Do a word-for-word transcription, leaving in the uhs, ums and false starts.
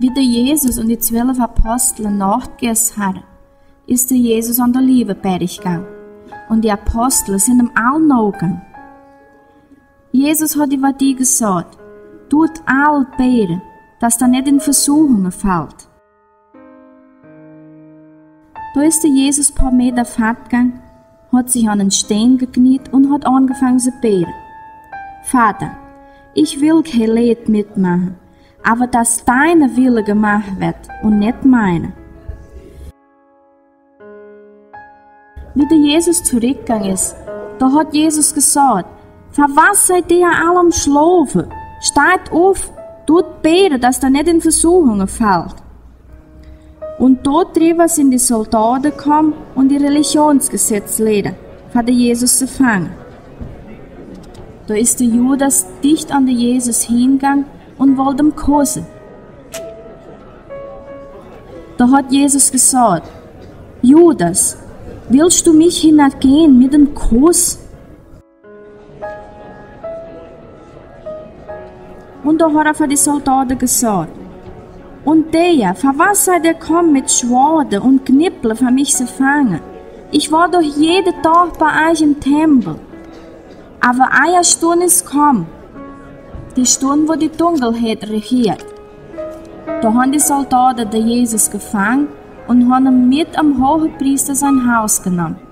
Wie de Jesus un de twelf Apostel Nacht gess harren, is de Jesus aun de Olieweberg gang, un de Apostel sind am aul nogang. Jesus haud äwa die gesaut: Dot aul bäden, daut du nit en Vesuchung fallst. Do is de Jesus poa Meter fort gang, haud sich aun en Steen jekjnieet un haud aunjefongen to bäden: Voda, ekj well kjeen Leet metmoaken, oba daut dien Wille jemoakt woat un nit miena. Wie de Jesus trigj gang es, do haud Jesus gesaut: Fa waut seid jie aula aum Schlaufen? Stot opp, dot bäden, daut du nit en Vesuchung fallst. Un doaräwa sind de Soldoten komen un de Relijionsjesetzliera, fa de Jesus to fangen. Do is de Judas dicht aun de Jesus hanjegangen un wull am kussen. Do haud Jesus gesaut: Judas, west du mie hia nogehen met dän Kuss? Un do haud hee fa de Soldoten jesaut: Un jie, fa waut seid jie komen met Schwoaden un Kjnipplen, fa mie to fangen? Ekj wia doch jieda Dach bie junt em Tempel. Oba ea Stund es komen, de Stund, wua de Dunkelheit rejieet. Do hauden de Soldoten dän Jesus jefangen un hauden am met aum Huagepriesta sien Hus jenomen.